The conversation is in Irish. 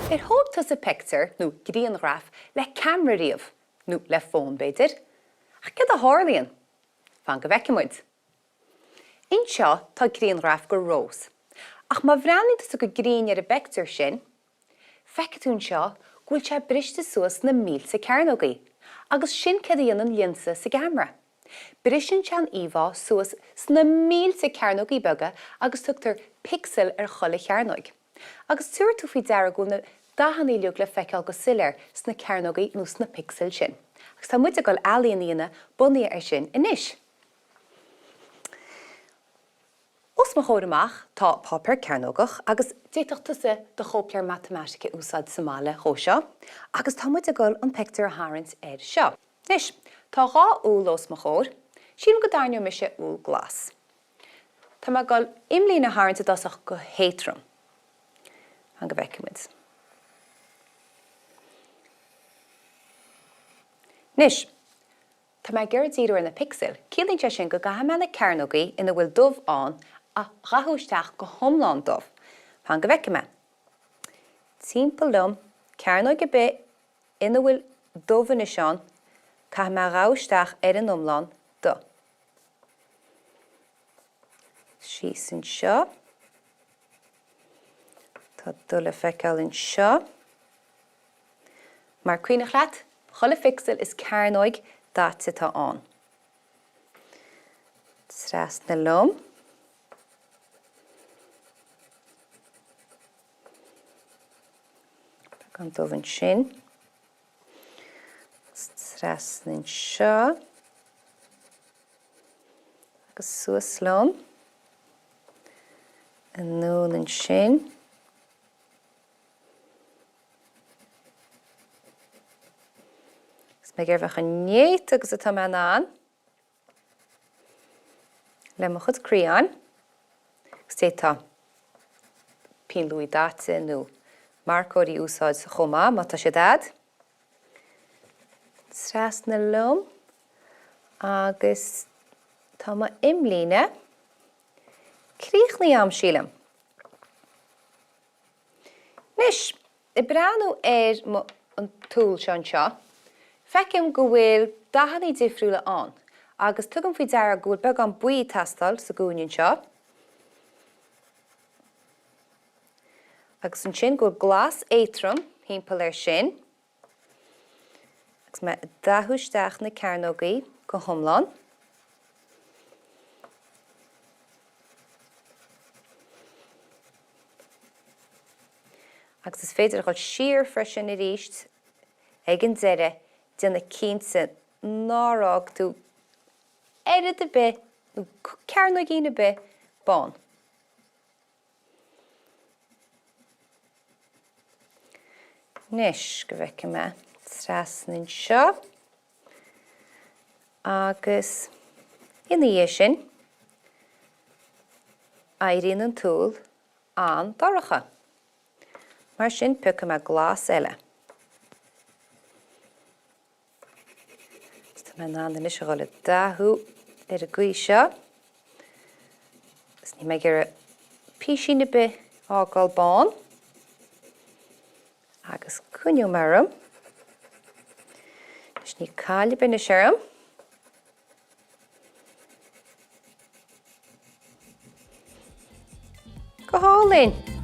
Ar thóg tusa pictiúr, nó grianghraf, le ceamara riamh? Nó le fón, b'fhéidir? Ach céard a tharlaíonn? Fan go bhfeicfidh muid. Anseo tá grianghraf de rós. Ach má bhreathnaíonn tusa go grinn ar an bpictiúr sin, feicfidh tú anseo go bhfuil sé briste suas sna mílte cearnógaí. Agus sin céard a dhéanann lionsa sa gceamara. Briseann sé an íomhá suas sna mílte cearnógaí beaga agus tugtar picseal ar chuile chearnóig. Agus tabharfaidh tú faoi deara go bhfuil na dathanna uilig le feiceáil go soiléir sna cearnógaí nó sna picsil sin. Agus tá muid ag dul ealaíon a dhéanamh bunaithe air sin anois. Os mo chomhair amach tá páipéar cearnógach agus d'fhéadfadh tusa do chóipleabhar matamaitice a úsáid sa mbaile dhó seo agus tá muid ag dul an pictiúr a tharraingt air seo. Anois, tá dhá úll os mo chomhair. Sílim go dtarraingeoidh mise úll glas. Tá mé ag dul imlíne a tharraingt i dtosach go héadrom. Fan go bhfeicfidh muid. Anois, tá mé ag iarraidh díriú ar na picsil. Ciallaíonn sé sin go gcaithfidh mé na cearnógaí ina bhfuil dubh ann a dhathú isteach go hiomlán dubh. Fan go bhfeicfidh mé. Timpeall liom, cearnóig ar bith ina bhfuil dubh anois ann, caithfidh mé a dhathú isteach ar an iomlán dubh. Síos anseo. Tá dubh le feiceáil anseo. Mar cuimhnigh leat, chuile phicseal is cearnóig daite atá ann. Trasna liom. Beagán dubh ansin. Trasna anseo. Agus suas liom. Anonn ansin. Agus mé ag iarraidh a bheith chomh néata agus atá mé in ann le mo chuid criáin. Agus d'fhéadfá pinn luaidhe daite nó marcóirí a úsáid chomh maith má tá siad a'd. Trasna liom agus tá mo imlíne críochnaithe a'm, sílim. Anois, ag breathnú ar mo, an t-úll seo anseo, feicim go bhfuil dathanna difriúla ann agus tugaim faoi deara go bhfuil beagán buí ag teastáil sa gcúinne anseo agus ansin go bhfuil glas éadtrom thimpeall air sin. Agus mé ag dathú isteach na cearnógaí go hiomlán. Agus is féidir a dhul siar freisin arís ag an deireadh, déanamh cinnte nár fhág tú oiread ar bith nó cearnóigín ar bith bán. Anois go bhfeicfidh mé trasna anseo agus ina dhiaidh sin éiríonn an t-úll an-dorcha. Mar sin piocfaidh mé glas eile. Tá mé in ann anois a dhul ag dathú ar an gcaoi seo. Agus níl mé ag iarraidh písín ar bith a fhágáil bán. Agus coinneoidh mé orm. Anois níl caill ar bith anois orm. Go hálainn!